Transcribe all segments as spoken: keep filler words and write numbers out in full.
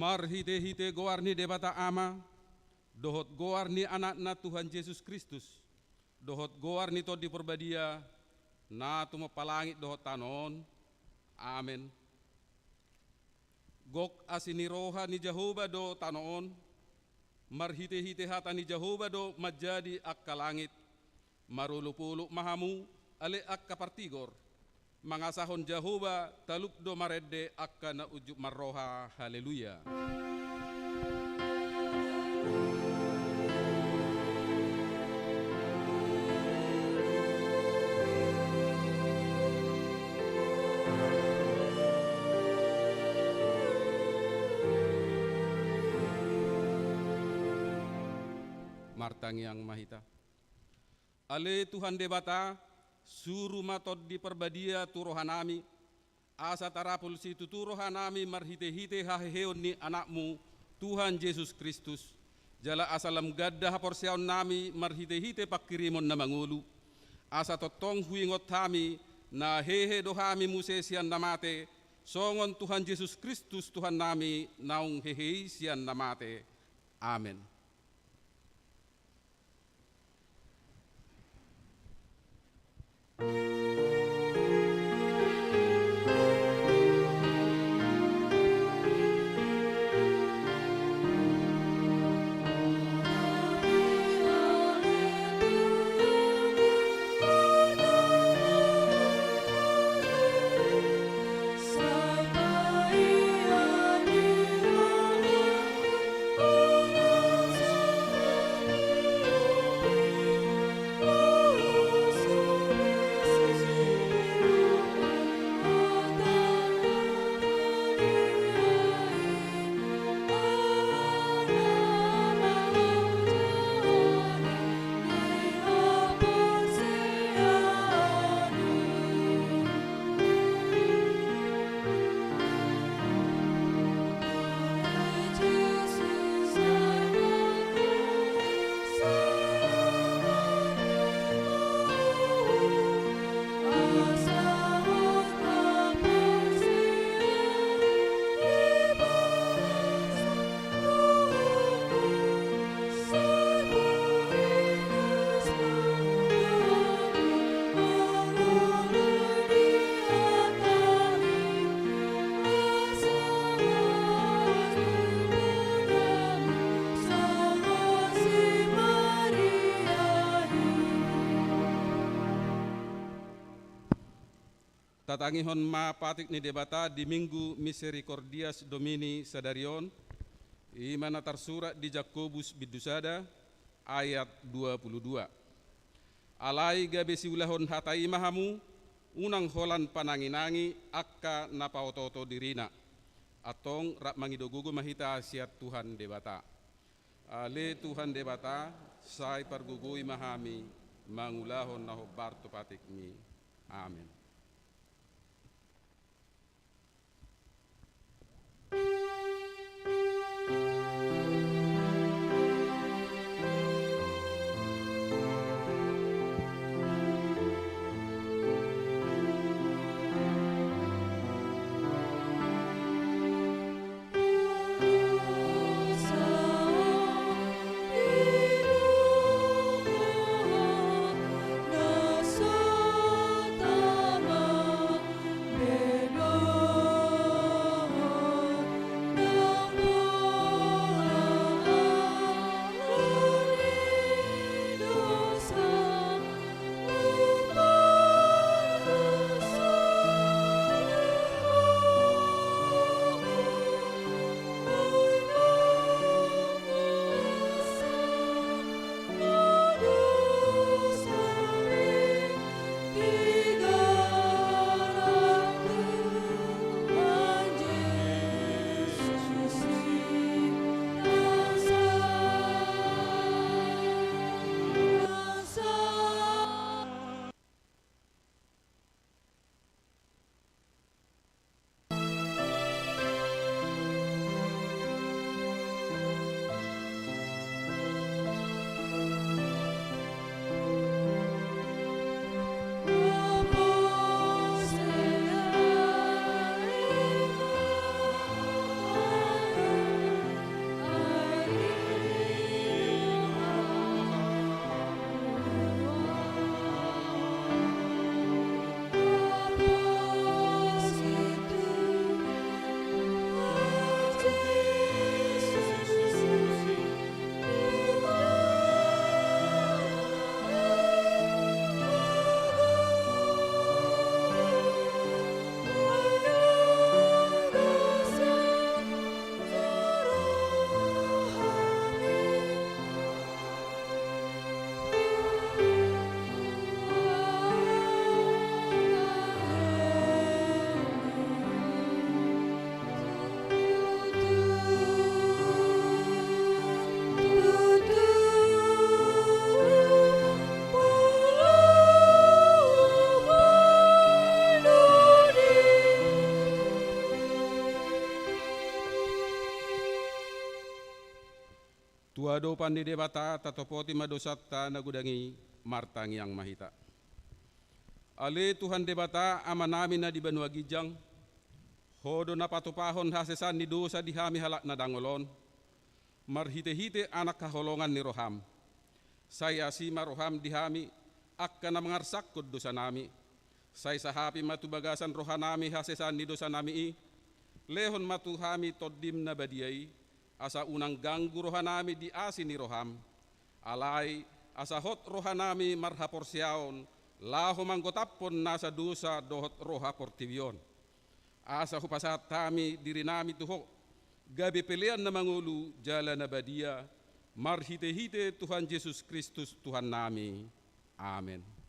Marhite-hite goar ni Debata Ama, dohot goar ni Anakna Tuhan Jesus Kristus, dohot goar ni Tondi Parbadia, na tumompa langit dohot tano on. Amen. Gok asi ni roha ni Jahowa do tano on, marhite-hite hata ni Jahowa do manjadi angka langit. Marolop-olop ma hamu, ale angka partigor, mangasahon Jahowa, talup do marende angka na unduk marroha. Haleluya. Martangiang ma hita. Ale Tuhan Debata, suru ma Tondi Parbadia tu rohanami, asa tarapul situtu rohanami marhite-hite haheheon ni Anakmu, Tuhan Jesus Kristus, jala asa lam ganda haporseaonnami marhite-hite panghirimon na mangolu, asa tongtong huingot hami na hehe do hami muse sian na mate, songon Tuhan Jesus Kristus Tuhannami naung hehe i sian na mate. Amen. Tatangihon ma patik ni Debata di Minggu Misericordias Domini sadari on, i ma na tarsurat di Jakobus bindu sada ayat dua pulu dua. Alai gabe siulahon hata i ma hamu, unang holan panangi-nangi angka na paoto-oto dirina. Antong rap mangido gogo ma hita sian Tuhan Debata. Ale Tuhan Debata, sai pargogoi ma hami mangulahon na hombar tu patikmi. Amen. Tu adopan ni Debata tatopoti ma dosanta na godang i. Martangiang ma hita. Ale Tuhan Debata, Amanami na di banua ginjang, Ho do na patupahon hasesaan ni dosa di hami halak na dangol on, marhitehite Anak haholongan ni roham. Sai asi ma roham di hami, angka na mangarsakkon dosanami. Sai sahapi ma tu bagasan rohanami hasesaan ni dosanami i. Lehon ma tu hami Tondim na badia i, asa unang ganggu rohanami di asi ni roham. Alai, asa hot rohanami marhaporseaon, laho manggotaphon nasa dosa dohot roha portibi on. Asa hupasahat hami dirinami tu Ho, gabe pelean na mangolu jala na badia, marhitehite Tuhan Jesus Kristus Tuhannami. Amen.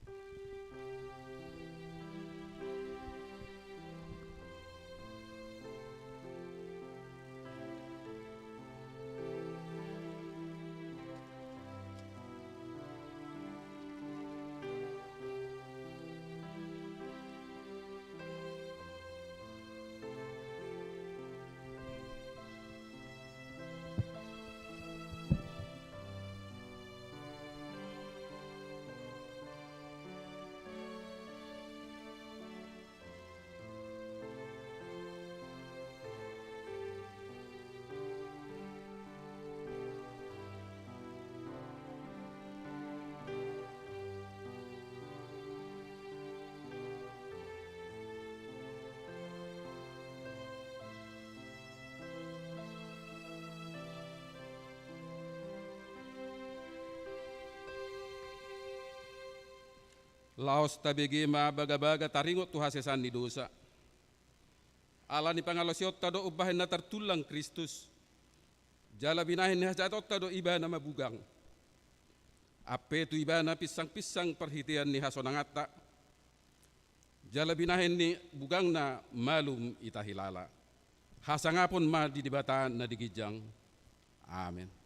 Laos tabege ma bagabaga taringot tu hasesaan ni dosa. Ala ni pangalaosionta do umbahen na tartullang Kristus. Jala binahen ni hajahatonta do Ibana mabugang. Ampe tu Ibana pinsangpinsang parhitean ni hasonanganta. Jala binahen ni bugangna malum ita hilala. Hasangapon ma di Debata na di ginjang. Amen.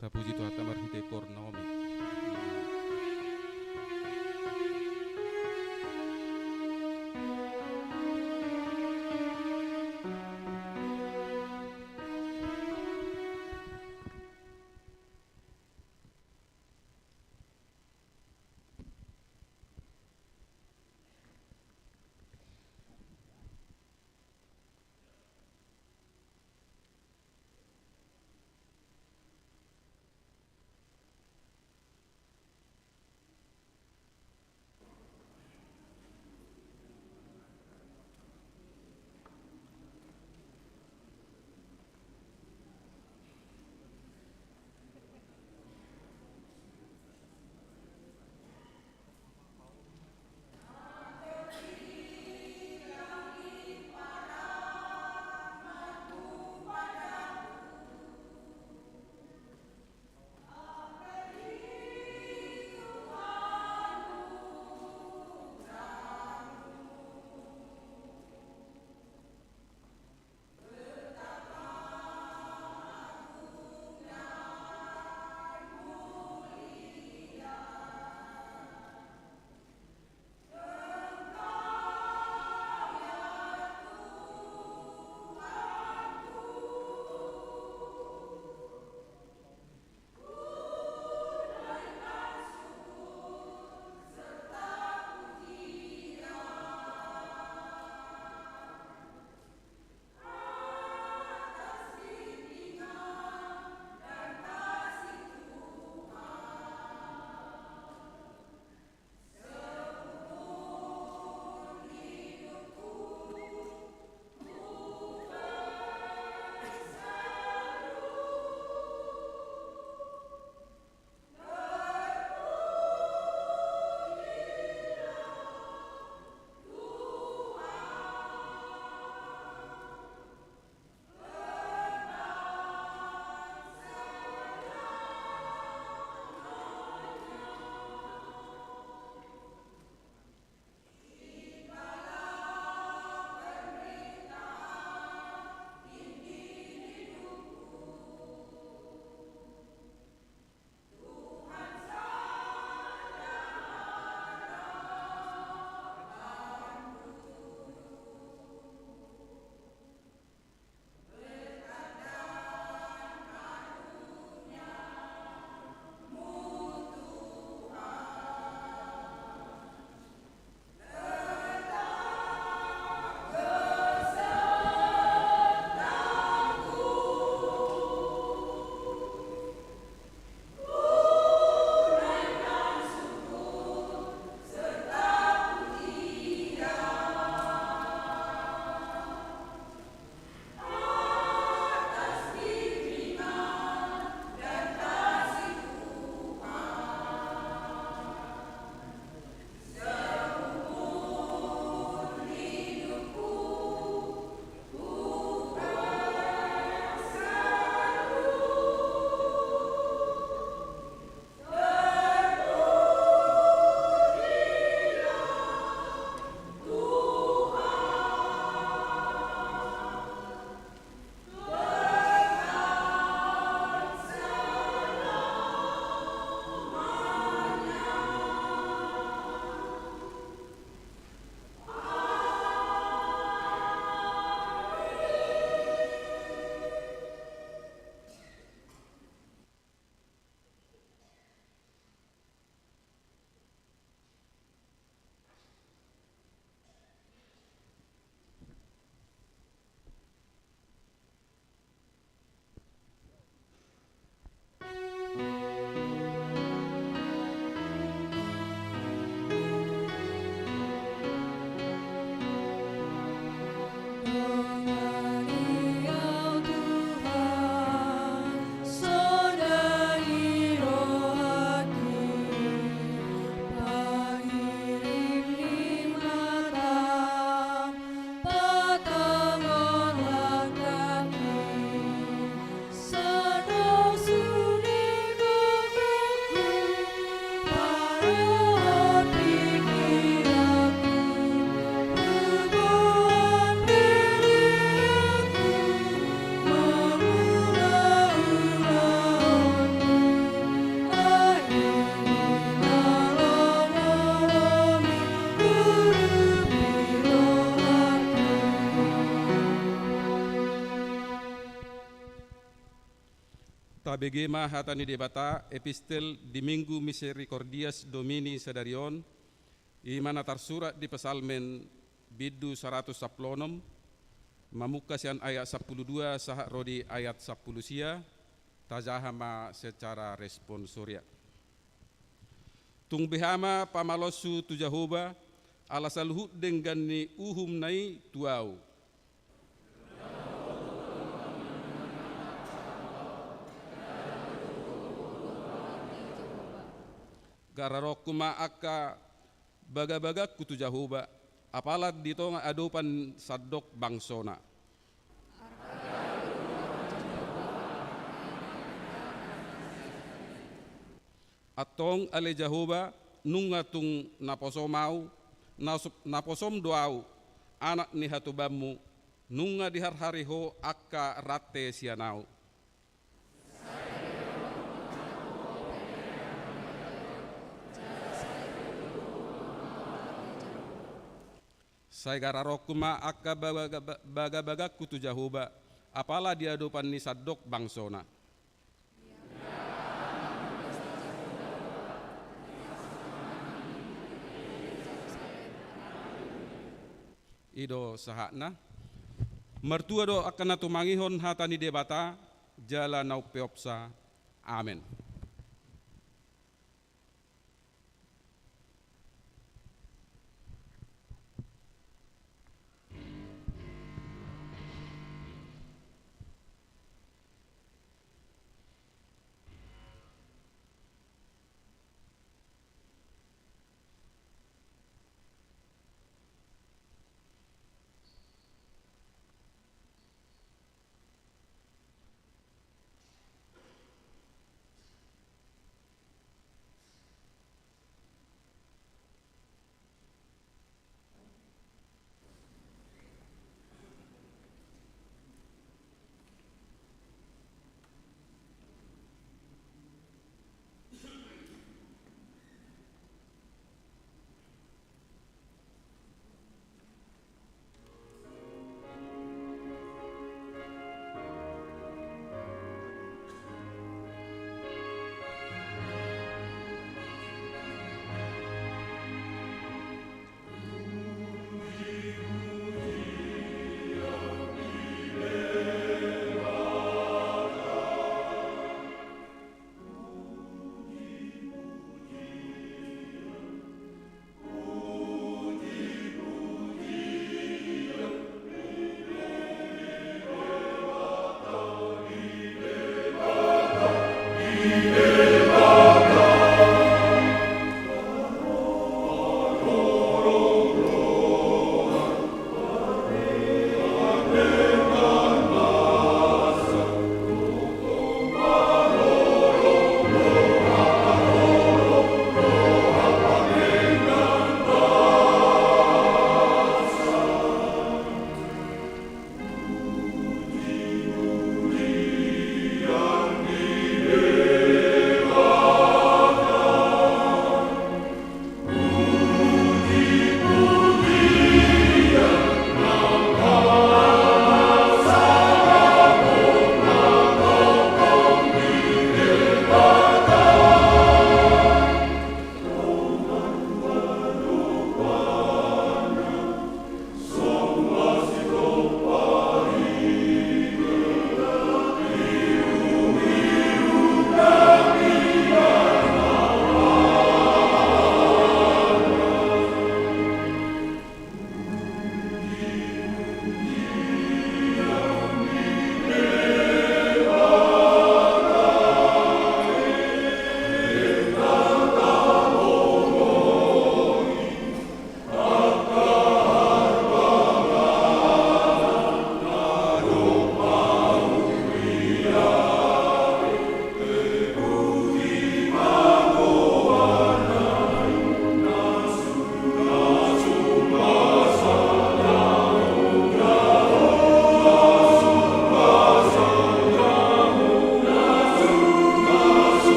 Tapuji Tuhanta marhite koor na omen. Tabege ma hata ni Debata, epistel di Minggu Misericordias Domini sadari on, i ma na tarsurat di Psalmen bindu saratus sampulu onom, mamungka sian ayat sampulu dua sahat ro di ayat sampulu sia, tajaha ma secara responsoria. Tung beha ma pamalonsu tu Jahowa, ala saluhut denggan ni uhumna i tu ahu. Gararonku ma angka bagabagangku tu Jahowa, apala di tonga adopan sandok bangsona. Antong ale Jahowa, nunga tung naposom ahu, na-, naposom do ahu, anak ni hatobanmu, nunga diharhari ho angka rante sian ahu. Sai gararonku ma angka baga-, bagabagangku tu Jahowa, apala di adopan ni sandok bangsona. I do sahatna. Martua do angka na tumangihon hata ni Debata, jala na umpeopsa. Amen.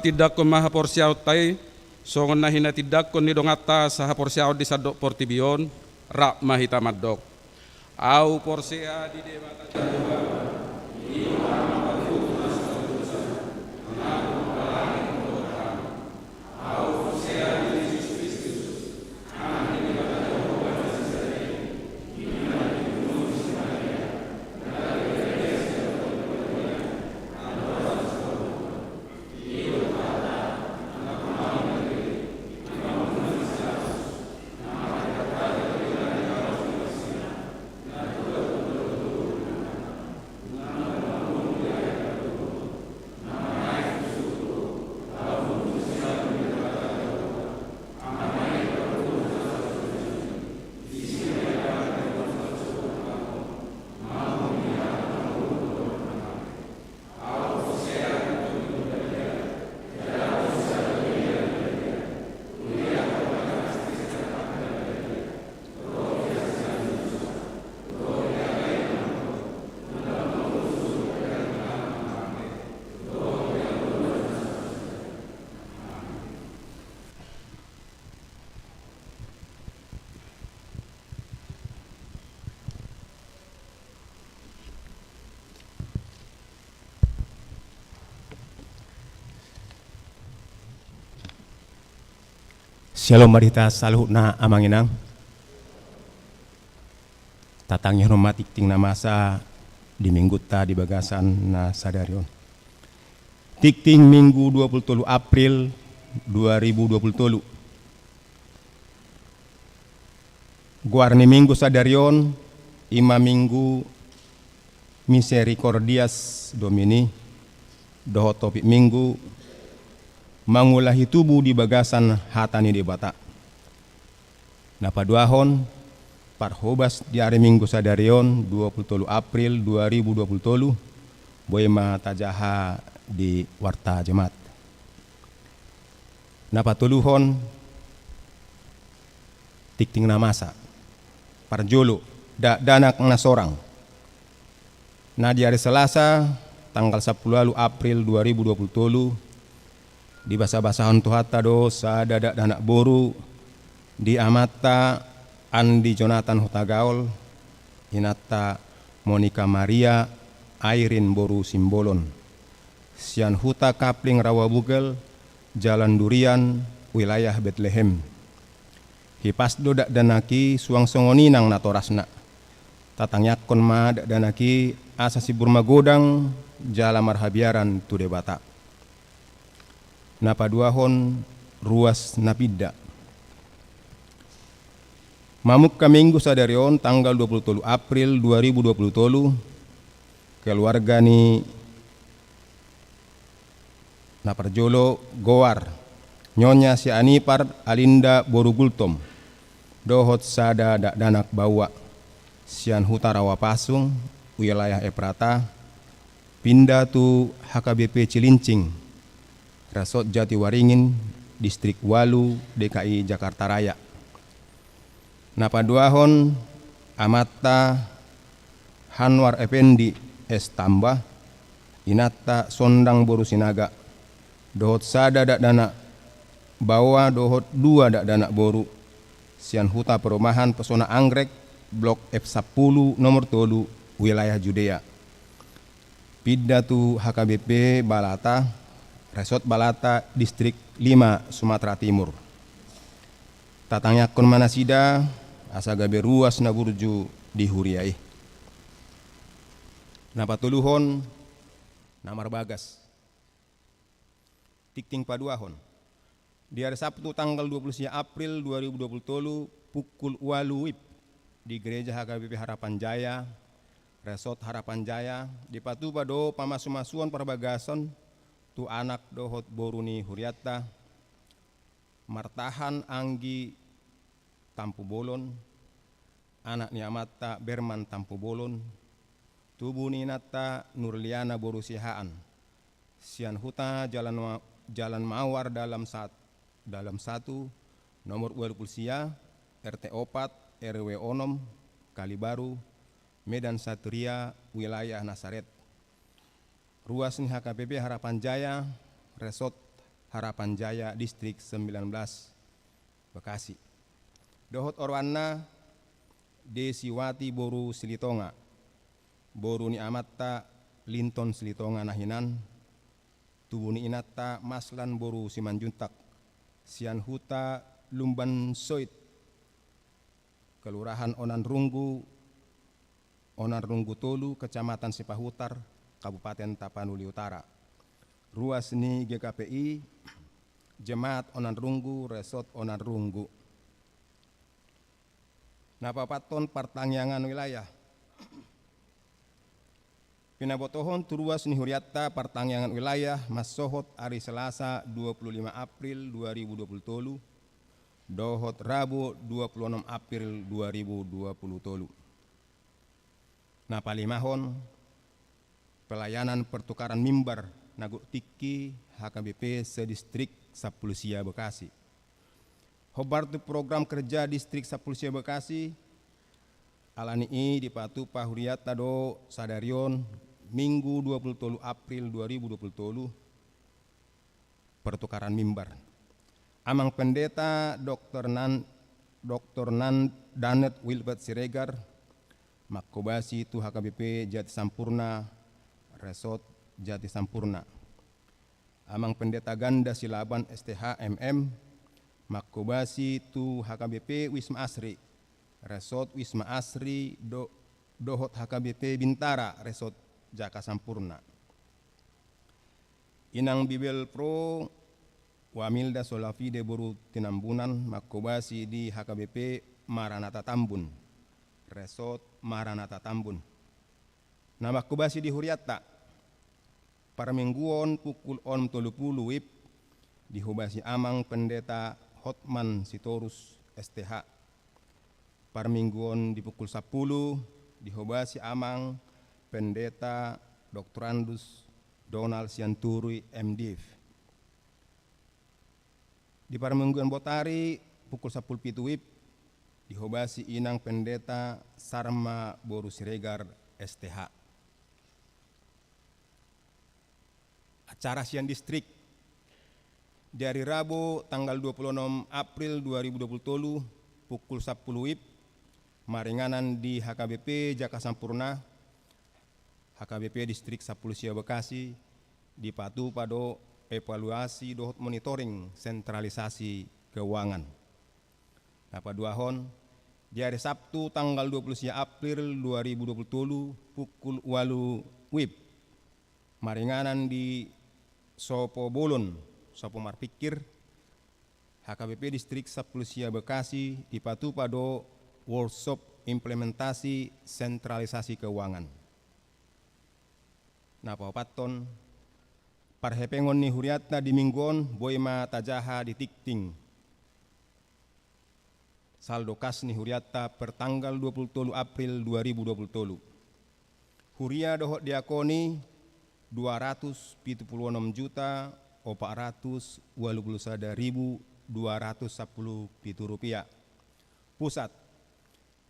Tindanghon ma haporseaonta i songon na hinatindanghon ni donganta sahaporseaon di sandok portibi on. Rap ma hita mandok: Ahu porsea di Debata Jahowa. Syalom ma di hita saluhutna, amang inang. Tatangihon ma tingting na masa di minggunta di bagasan na sadari on. Tingting Minggu dua pulu tolu April dua ribu dua pulu tolu. Goar ni Minggu sadari on i ma Minggu Misericordias Domini, dohot topik Minggu: Mangulahi tubu di bagasan hata ni Debata. Na paduahon, parhobas di ari Minggu sadari on, dua pulu tolu April dua ribu dua pulu tolu, boi ma tajaha di Warta Jemaat. Na patoluhon, tingting na masa. Parjolo, dakdanak na sorang. Na di ari Selasa, tanggal sampulu ualu April dua ribu dua pulu tolu, dibasabasahon Tuhanta do sada dakdanak boru di amanta Andi Jonathan Hutagaol, inanta Monica Maria Airin boru Simbolon, sian Huta Kapling Rawabukel, Jalan Durian, wilayah Betlehem. Hipas do dakdanak i, suang songon i nang natorasna. Tatangiangkon ma dakdanak i asa simbur magodang jala marhabiaran tu Debata. Na paduahon, ruas na pinda. Mamungka Minggu sadari on, tanggal dua pulu tolu April dua ribu dua pulu tolu, keluarga ni, na parjolo, goar, Nyonya Sianipar Alinda boru Gultom, dohot sada dakdanak baoa, sian Huta Rawapasung, wilayah Eprata, pinda tu H K B P Cilincing, Resort Jatiwaringin, Distrik ualu, D K I Jakarta Raya. Na paduahon, amanta Hanwar Effendi S Tamba, inanta Sondang boru Sinaga, dohot sada dakdanak baoa dohot dua dakdanak boru, sian Huta Perumahan Pesona Anggrek, Blok F sampulu, nomor tolu, wilayah Judea. Pinda tu H K B P Balata, Resort Balata, Distrik lima, Sumatera Timur. Tatangiangkon ma nasida asa gabe ruas na burju di huria i. Na patoluhon, na marbagas. Tingting paduahon. Di ari Sabtu tanggal dua pulu sia April dua ribu dua pulu tolu, pukul ualu wib, di Gereja H K B P Harapan Jaya, Resort Harapan Jaya, dipatupa do pamasumasuon parbagason tu anak dohot boru ni hurianta, Martahan Anggi Tampubolon, anak ni amanta Berman Tampubolon, tubu ni inanta Nurliana boru Siahaan, sian Huta Jalan Ma-, Jalan Mawar Dalam Sat-, Dalam Satu, nomor ualu pulu sia, R T opat, R W onom, Kalibaru, Medan Satria, wilayah Nasaret. Ruas ni H K B P Harapan Jaya, Resort Harapan Jaya, Distrik sembilan belas, Bekasi. Dohot oroanna Desiwati boru Silitonga, boru ni amanta Linton Silitonga na hinan, tubu ni inanta Maslan boru Simanjuntak, sian huta Lumban Soit, Kelurahan Onan Runggu, Onan Runggu Tolu, Kecamatan Sipahutar, Kabupaten Tapanuli Utara. Ruas ni G K P I, Jemaat Onan Runggu, Resort Onan Runggu. Na paopathon, partangiangan wilayah. Pinabotohon tu ruas ni hurianta partangiangan wilayah mansohot ari Selasa dua puluh lima April dua ribu dua puluh tolu, dohot Rabu dua puluh enam April dua ribu dua puluh tolu. Na palimahon, pelayanan pertukaran mimbar na gok tingki H K B P se-Distrik Sampulu Sia Bekasi. Hombar tu program kerja Distrik Sampulu Sia Bekasi, ala ni i dipatupa hurianta do sadari on, Minggu dua puluh tolu April dua ribu dua puluh tolu, pertukaran mimbar. Amang Pendeta Doktor Nan-, Doktor Nan-, Danet Wilfred Siregar, mangkobasi tu H K B P Jati Sampurna, Resort Jati Sampurna. Amang Pendeta Ganda Silaban, S T H, M M, mangkobasi tu H K B P Wisma Asri, Resort Wisma Asri, do-, dohot H K B P Bintara, Resort Jaka Sampurna. Inang Bibelvrouw Wamilda Solafide boru Tinambunan, mangkobasi di H K B P Maranatha Tambun, Resort Maranatha Tambun. Na mangkobasi di hurianta, parmingguon pukul onom tolu pulu WIB, dihobasi Amang Pendeta Hotman Sitorus, S T H. Parmingguon di pukul sampulu, dihobasi Amang Pendeta Doktorandus Donald Sianturi, M Div. Di parmingguon botari, pukul sampulu pitu WIB, dihobasi Inang Pendeta Sarma boru Siregar, S T H. Acara sian distrik. Di ari Rabu tanggal dua puluh enam April dua ribu dua puluh tolu, pukul sampulu WIB, maringanan di H K B P Jaka Sampurna, H K B P Distrik Sampulu Sia Bekasi, dipatupa do evaluasi dohot monitoring sentralisasi keuangan. Na paduahon, di ari Sabtu tanggal dua puluh sia April dua ribu dua puluh tolu, pukul ualu WIB, maringanan di Sopo Bolon, Sopo Marpikir, H K B P Distrik Sampulu Sia Bekasi, dipatupa do workshop implementasi sentralisasi keuangan. Na paopathon, parhepengon ni hurianta di minggu on boi ma tajaha di tingting. Saldo kas ni hurianta per tanggal dua puluh tolu April dua ribu dua puluh tolu. Huria dohot diakon i, dua ratus pitu puluh onom juta opat ratus ualu puluh sada ribu dua ratus sampulu pitu rupiah. Pusat,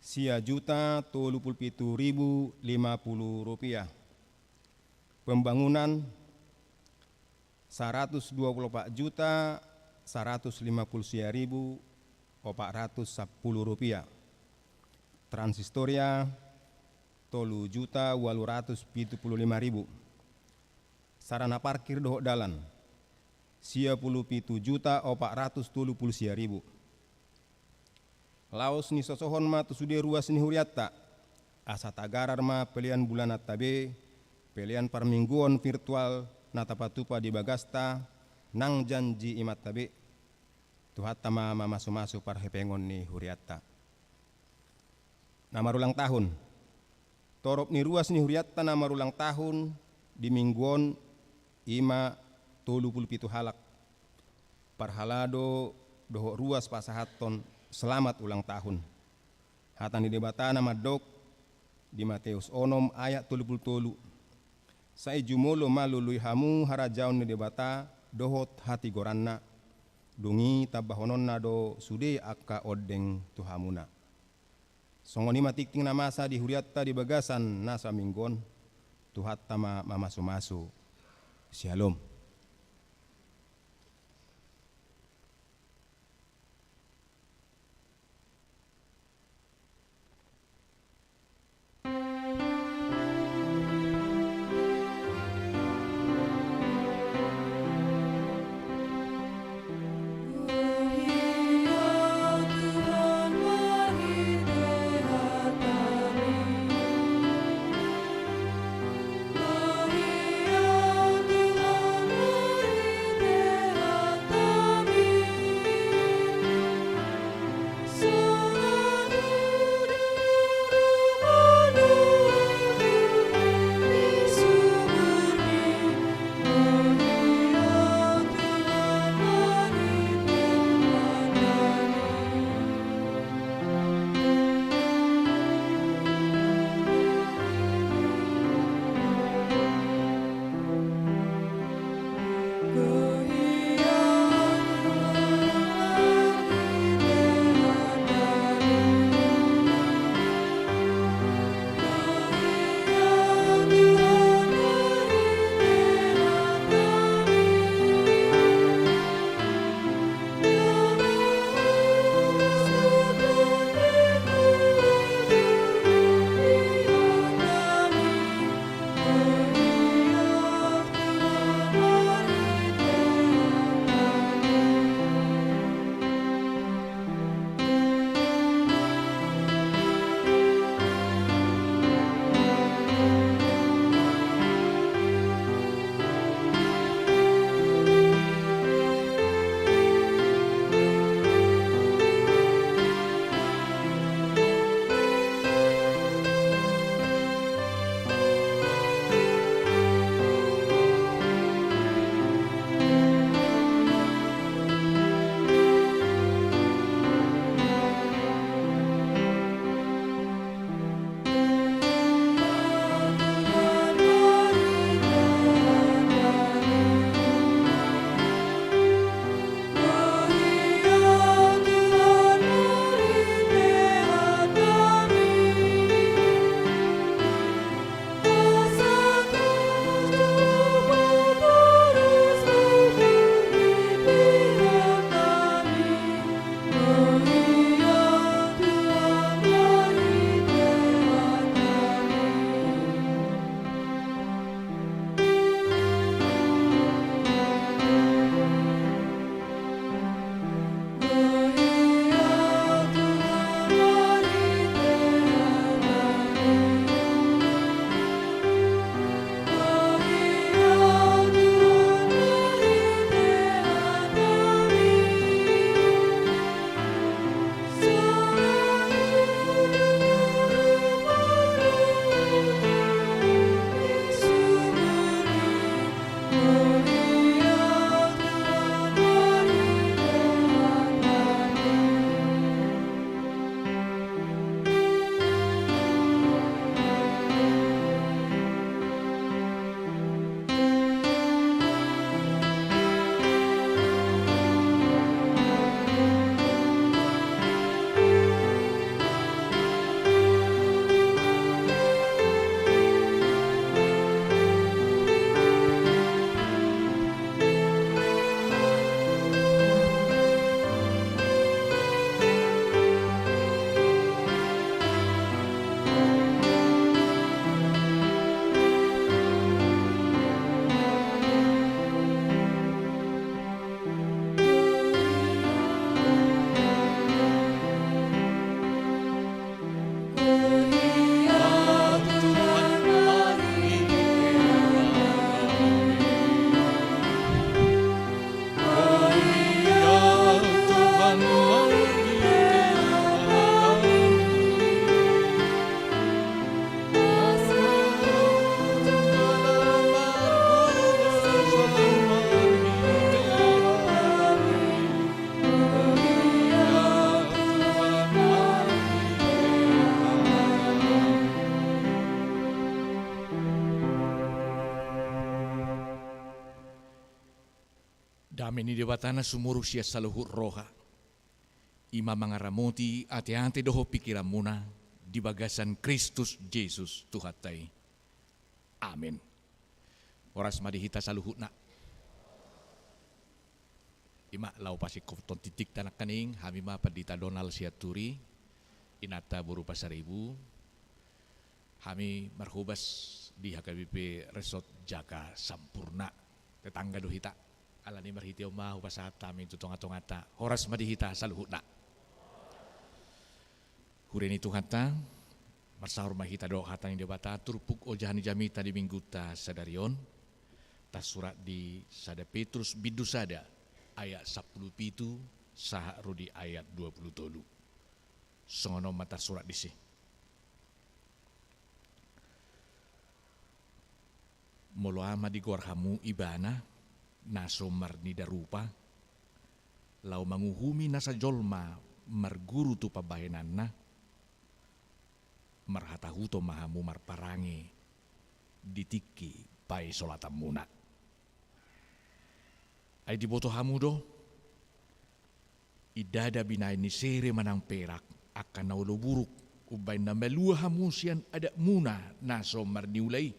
sia juta tolu puluh pitu ribu lima puluh rupiah. Pembangunan, saratus dua puluh opat juta saratus lima puluh sia ribu opat ratus sampulu rupiah. Transistoria, tolu juta ualu ratus pitu puluh lima ribu. Sarana parkir dohot dalan, sia puluh pitu juta opat ratus tolu puluh sia ribu. Laos nisosohon ma tu sude ruas ni hurianta, asa tagarar ma pelean bulananta be, pelean parmingguon virtual na tapatupa di bagasta, nang janji imanta be. Tuhanta ma mamasumasu parhepengon ni hurianta. Na marulang tahun. Torop ni ruas ni hurianta na marulang tahun di minggu on, i ma tolu puluh pitu halak. Parhalado dohot ruas pasahathon selamat ulang tahun. Hata ni Debata na mandok di Mateus onom ayat tolu puluh tolu, sai jumolo ma lului hamu harajaon ni Debata dohot hatigoranna, dung i tambahononna do sude angka ondeng tu hamuna. Songon i ma tingting na masa di hurianta di bagasan nasa minggu on. Tuhanta ma mamasumasu. Syalom. Dame ni Debata na sumurung sian saluhut roha, i ma mangaramoti ateate dohot pingkiranmuna di bagasan Kristus Jesus Tuhanta i. Amen. Horas ma di hita saluhutna. I ma laho pasingkophon tingtingta nangkaning, hami ma Pandita Donald Sianturi, inanta boru Pasaribu, hami marhobas di H K B P Resort Jaka Sampurna. Tetangga do hita. Alani marhite on ma hupasahat hami tu tongatonganta. Horas ma di hita saluhutna. Huria ni Tuhanta, marsaor ma hita dohot hata ni Debata, turpuk ojahan ni jamita di minggunta sadari on, tarsurat di sada Petrus bindu sada ayat sampulu pitu sahat ro di ayat dua pulu tolu. Songon on ma tarsurat disi. Molo ama digoar hamu ibana, na so marnida rupa, laho manguhumi nasa jolma marguru tu pambahenanna, marhatahuton ma hamu marparange di tingki paisolatanmuna. Ai diboto hamu do, ndada binahen ni sere manang perak angka na olo buruk, umbahen na malua hamu sian adatmuna na so marniula i,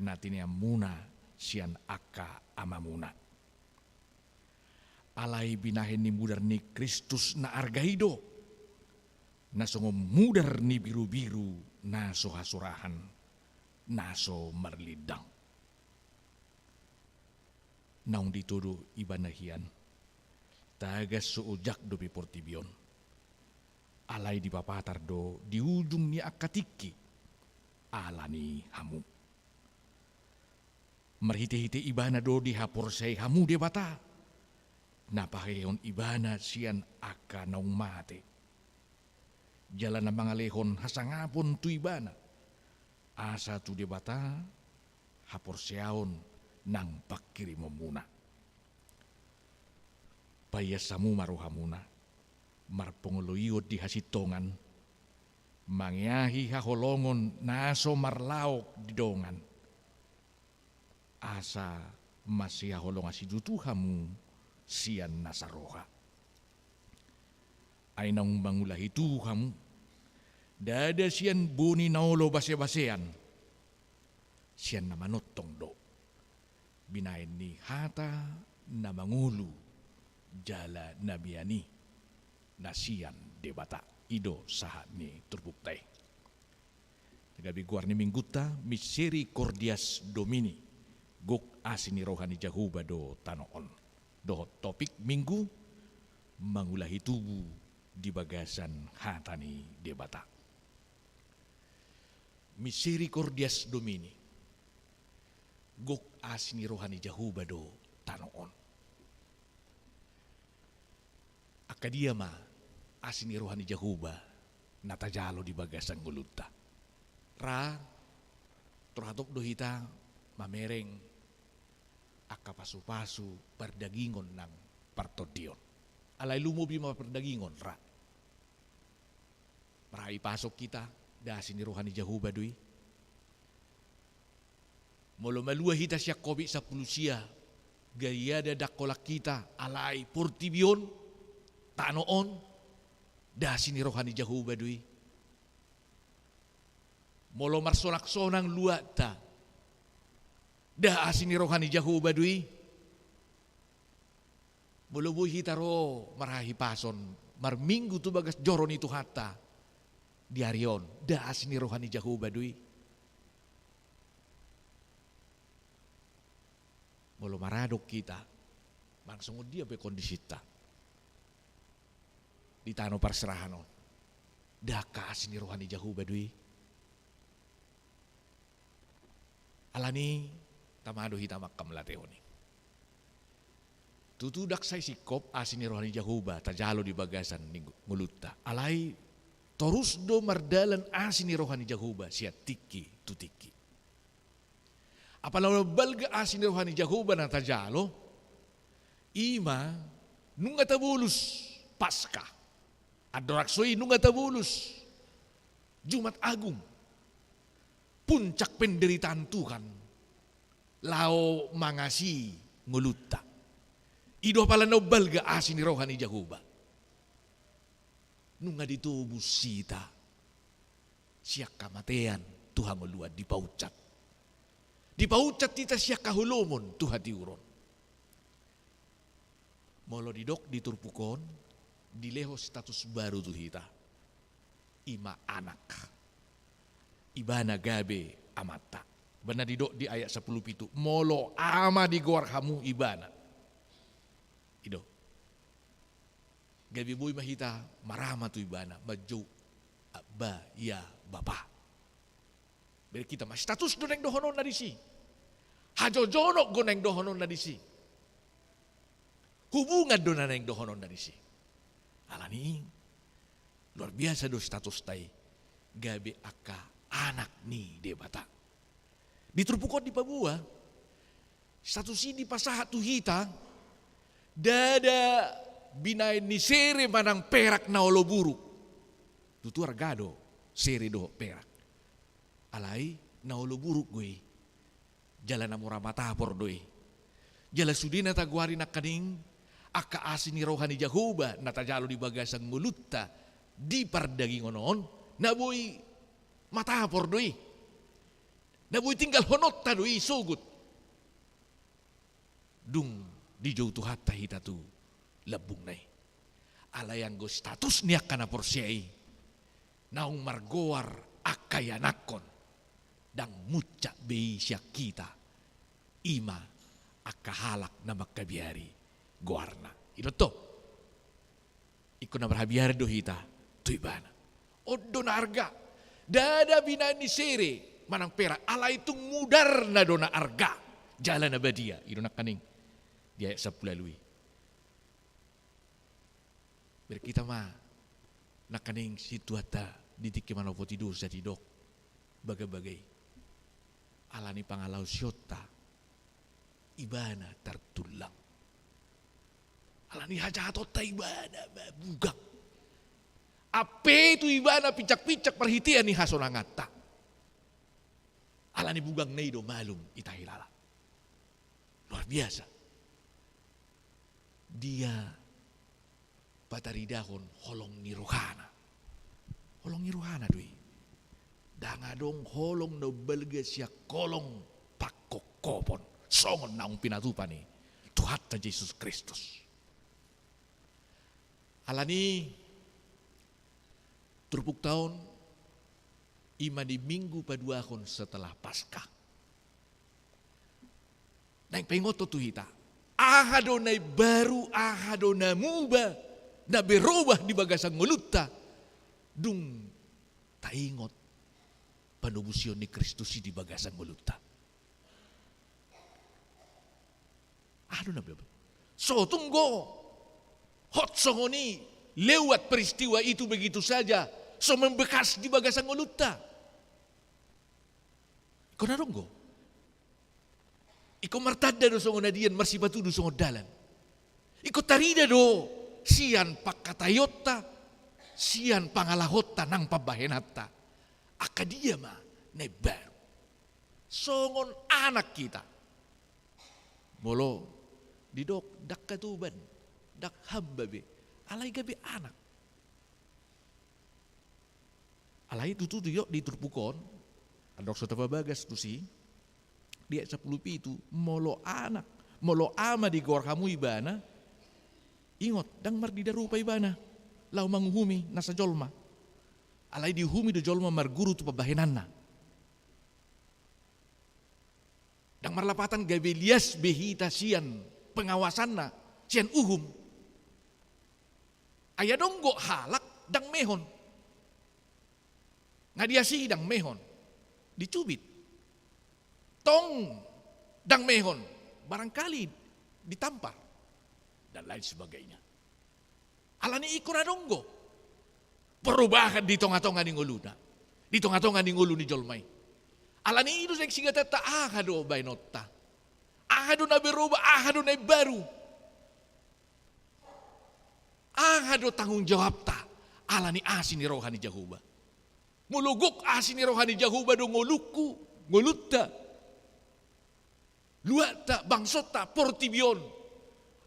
na tineanmuna sian angka amamuna. Alai binahen ni mudar ni Kristus na arga i do, na songon mudar ni birubiru na so hasurahan, na so marlindang. Naung ditodo ibana hian, tagan so ojak dope portibi on. Alai dipapatar do di ujung ni angka tingki ala ni hamu. Marhitehite ibana do dihaporseai hamu Debata, na pahehehon ibana sian angka naung mate, jala na mangalehon hasangapon tu ibana, asa tu Debata haporseaon nang pangkirimonmuna. Paias hamu ma rohamuna marpangoloion di hasintongan, mangeahi haholongon na so marlaok di dongan, asa masihaholongan situtu hamu sian nasa roha. Ai naung mangulahi tubu hamu, ndada sian boni na olo basebasean, sian na manongtong do, binahen ni hata na mangolu jala na mian i, na sian Debata. I do sahat ni turpukta i. Gabe goar ni minggunta, Misericordias Domini, gok asi ni roha ni Jahowa do tano on. Dohot topik minggu, mangulahi tubu di bagasan hata ni Debata. Misericordias Domini, gok asi ni roha ni Jahowa do tano on. Angka dia ma asi ni roha ni Jahowa na tajalo di bagasan ngolunta? Ra, tor hatop do hita mamereng angka pasupasu pardagingon nang partondion. Alai lumobi ma pardagingon, ra. Marhahipason hita, nda asi ni roha ni Jahowa do i. Molo malua hita sian Covid sampulu sia, gariada ndang holan hita, alai portibi on, tano on, nda asi ni roha ni Jahowa do i. Molo marsonaksonang luatta, nda asi ni roha ni Jahowa do i. Molo boi hita ro marhahipason, marminggu tu bagas joro ni Tuhanta di ari on, nda asi ni roha ni Jahowa do i. Molo maradong hita, manang songon dia pe kondisinta di tano parserahan on, nda angka asi ni roha ni Jahowa do i. Alani tama do hita manghamlatehon i. Tutu ndang sai singkop asi ni roha ni Jahowa tajalo di bagasan ni ngolunta. Alai torus do mardalan asi ni roha ni Jahowa sian tingki tu tingki. Apala balga asi ni roha ni Jahowa na tajalo, i ma nunga tabolus Paska. Andorang so i nunga tabolus Jumat Agung, puncak penderitaan Tuhan, laho mangasihi ngolunta. I do apala na umbalga asi ni roha ni Jahowa. Nunga ditobus hita sian hamatean tu hangoluan, dipaunsat. Dipaunsat hita sian haholomon tu hatiuron. Molo didok di turpuk on, dilehon status baru tu hita. I ma anak. Ibana gabe amanta. Baen na didok di ayat sampulu pitu, molo ama digoar hamu ibana. I do. Gabe boi ma hita marama tu ibana, manjou Abba, ya Bapa. Bereng hita ma, status do naeng dohononna disi. Hajojonok do naeng dohononna disi. Hubungan do na naeng dohononna disi. Alani i, luar biasa do statusta i, gabe angka anak ni Debata. Di turpuk on dipaboa, status i dipasahat tu hita, ndada binaen ni sere manang perak na olo buruk. Tutu arga do sere dohot perak. Alai na olo buruk do i. Jala na mura matapor do i. Jala sude na tagoari nangkaning angka asi ni roha ni Jahowa na tajalo di bagasan ngolunta di pardagingon on, na boi matapor do i. Na boi tinggalhononta do i sogot dung dijou Tuhanta hita tu lambungna i. Alai anggo status ni angka na porsea i, naung margoar angka ianakhon, ndang muncak be i sian hita. I ma angka halak na mangkabiari goarna. I do tong. Ingkon na marhabiaran do hita tu ibana. On do na arga. Ndada binaen ni sere manang perak, alai tung mudarna do na arga jala na badia. I do nangkaning di ayat sampulu ualu i. Bereng hita ma nangkaning situata di tingki manopoti dosa didok bagabaga i. Alani pangalaosionta ibana tartullang. Alani hajahatonta ibana ma bugang. Ampe tu ibana pincak-pincak marhitean ni hasonanganta. Alani bugangna i do malum hita hilala. Luar biasa. Dia pataridahon holong ni rohana. Holong ni rohana do i. Ndang adong holong na umbalga sian holong pangkophopon songon naung pinatupa ni Tuhanta Jesus Kristus. Alani turpukta on i ma di Minggu Paduahon setelah Paskah. Naeng paingothon tu hita, aha do na imbaru, aha do na muba, na berobah di bagasan ngolunta dung taingot panobusion ni Kristus i di bagasan ngolunta. Aha do na berobah? So tung do hot songon i, lewat peristiwa itu begitu saja, so membekas di bagasan ngolunta. Ingkon adong do. Ingkon martanda do songon adian, marsipatudu songon dalan. Ingkon tarida do sian pangkataionta, sian pangalahonta nang pambahenanta. Angka dia ma na imbaru. Songon anak hita. Molo didok ndang hatoban, ndang hamba be, alai gabe anak. Alai tutu didok di turpuk on, andorang so tapabagas tusi, di ayat sampulu pitu, molo anak, molo ama digoar hamu ibana, ingot, ndang marnida rupa ibana laho manguhumi nasa jolma. Alai diuhumi do jolma marguru tu pambahenanna. Ndang marlapatan gabe lias be hita sian pengawasanna, sian uhum. Ai adong do halak ndang mehon. Nga diasi ndang mehon. Dicubit. Tong ndang mehon. Barangkali ditampar. Dan lain sebagainya. Alani ingkon adong do perubahan di tonga-tonga ni ngoluna, di tonga-tonga ni ngolu ni jolma i. Alani i do sai sigatanta aha do baenonta, aha do na berobah, aha do na imbaru, aha do tanggung jawabta, alani asi ni roha ni Jahowa. Molo gok asi ni roha ni Jahowa do ngolungku, ngolunta, luatta, bangsonta, portibi on.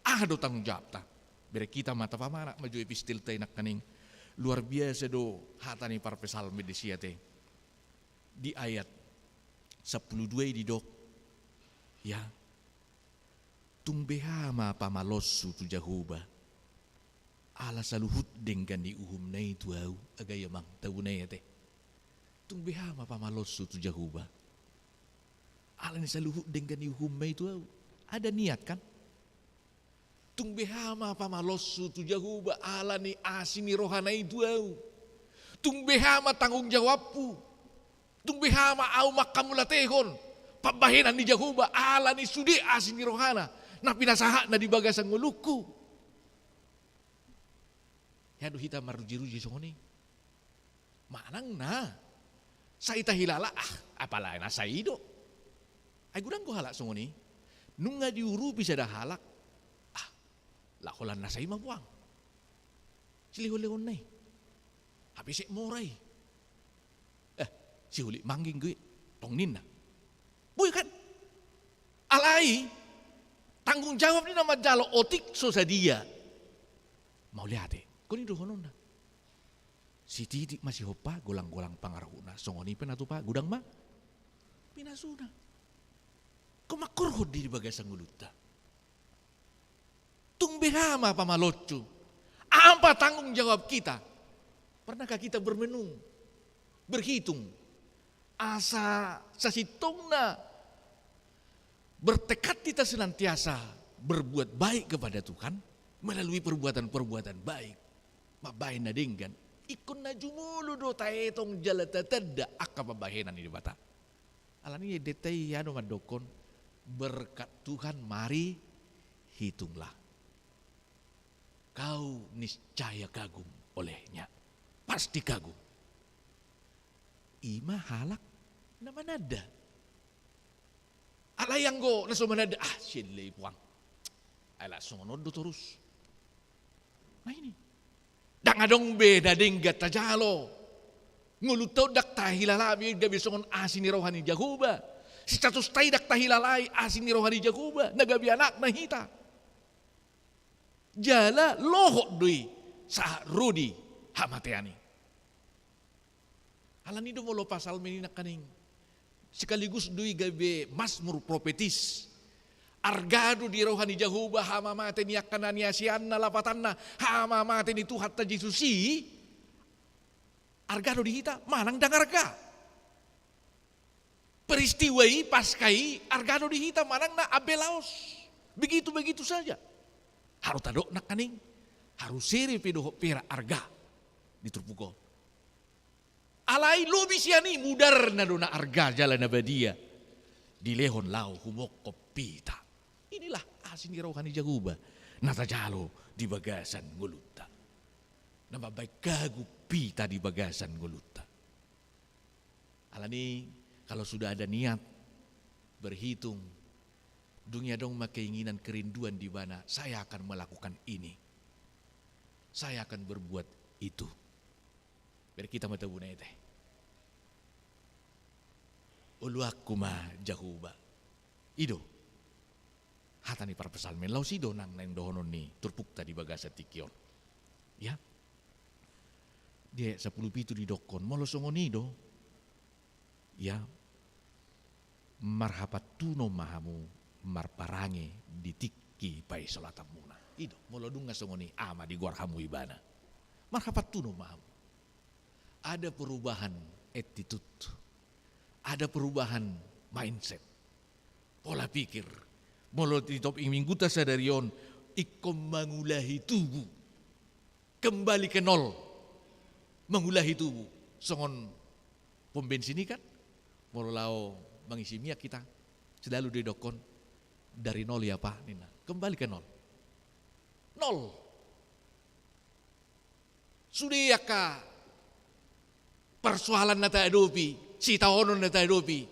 Aha do tanggung jawabta? Bere hita ma tapamanat ma jo epistelta i nangkaning. Luar biasa do hata ni parpsalmen disi ate. Di ayat sampulu dua i didok, ya, tung beha ma pamaloshu tu Jahowa, ala saluhut denggan ni uhumna i tu ahu. Agai amang, tabunai ate. Tung beha ma pamaloshu tu Jahowa, ala ni saluhut denggan ni uhumna i tu ahu. Ada niat kan? Tung beha ma pamaloshu tu Jahowa ala ni asi ni rohana i tu ahu. Tung beha ma tanggung jawabhu. Tung beha ma ahu manghamauliatehon pambahenan ni Jahowa ala ni sude asi ni rohana na pinasahatna di bagasan ngolungku. Hea do hita maruji-ruji songon i. Manang na sai tahilala, ah, apala na sai i do. Ai godang do halak songon i. Nunga diurupi sada halak, ah, la holan na sai ma puang silehon-lehonna i. Hape sek mora i. Eh, sihulik mangging gue, tong ninna. Boi kan? Alai tanggung jawab ni na manjalo otik so sadia. Mauliate. Kon i dohononna. Sititik ma sihompa, golang-golang pangarahutna. Songon i pe na tupa, godang ma pinasuna. Kau mangkorhon di bagasan ngolunta. Tung beha ma pamaloshu. Apa tanggung jawab kita? Pernahkah kita bermenung, berhitung, asa sasintongna bertekad hita senantiasa berbuat baik kepada Tuhan melalui perbuatan-perbuatan baik, mambahen na denggan? Ingkon na jumolo do taetong jala tatanda angka pambahenan ni Debata. Alani i endenta i anu mandokkon, berkat Tuhan mari hitunglah. Kau niscaya kagum olehnya. Pasti kagum. I ma halak na mananda. Alai anggo na so mananda, ah, sian lei puang. Ai la songon on do torus. Nah ini. Ndang adong be na denggan tajalo. Ngolunta on ndang tahilala be gabe songon asi ni roha ni Jahowa. Statusta i ndang tahilalai asi ni roha ni Jahowa. Na gabe anakna hita. Jala lohot do i sahat ro di hamatean i. Alani do molo psalmen i nangkaning. Sekaligus do i gabe mazmur profetis. Arga do di roha ni Jahowa hamamate ni angka na niasianna, lapatanna hamamate ni Tuhanta Jesus i. Arga do di hita, manang ndang arga. Peristiwa i, Paskah i, arga do di hita manang na ambe laos. Begitu-begitu saja. Haru tadok nangkaning, haru sere pe dohot perak arga di turpuk on. Alai lobi sian i mudarna do na arga jala na badia. Dilehon laho humongkop hita. Inilah asi ni roha ni Jahowa na tajalo di bagasan ngolunta. Na mambahen kagum hita di bagasan ngolunta. Alani, kalau sudah ada niat, berhitung, dung i adong ma keinginan, kerinduan di ibana, saya akan melakukan ini. Saya akan berbuat itu. Bere hita ma tabunai ate. Oloanku ma Jahowa. I do hata ni parpsalmen, laos i do nang naeng dohonon ni turpukta di bagasan tingki on. Ya. Di ayat sampulu pitu didokkon, molo songon i do, ya, marhapantunon ma hamu marparange di tingki paisolatanmuna. I do, molo dung na songon i, aha ma digoar hamu ibana? Marhapantunon ma hamu. Ada perubahan attitude, ada perubahan mindset, pola pikir. Molo di topik mingguta sadari on, ingkon mangulahi tubu. Kembali ke nol. Mangulahi tubu. Songon pom bensin i kan, molo laho mangisi minyak hita, selalu didokkon, dari nol ya Pak, ninna. Kembali ke nol. Nol. Sude angka persoalan na tahadopi, sitaonon na tahadopi,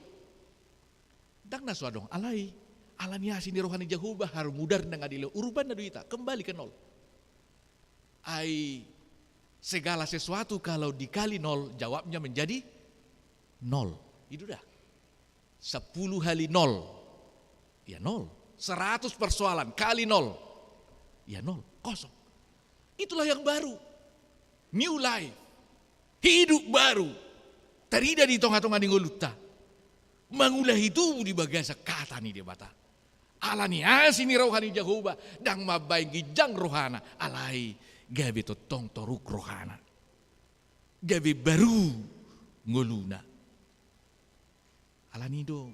ndang na so adong, alai ala ni asi ni roha ni Jahowa, haru mudarna nga dilehon, urubanna do hita, kembali ke nol. Ai segala sesuatu kalau dikali nol, jawabnya menjadi nol. I do da. Sepuluh kali nol, ya nol. Seratus persoalan kali nol, Ya nol, kosong. Itulah yang baru. New life. Hidup baru. Tarida di tonga-tonga ni ngolunta. Mangulahi tubu di bagasan hata ni Debata. Ala ni asi ni roha ni Jahowa, ndang mambahen ginjang rohana, alai gabe tongtong toruk rohana. Gabe baru ngoluna. Ala ni do,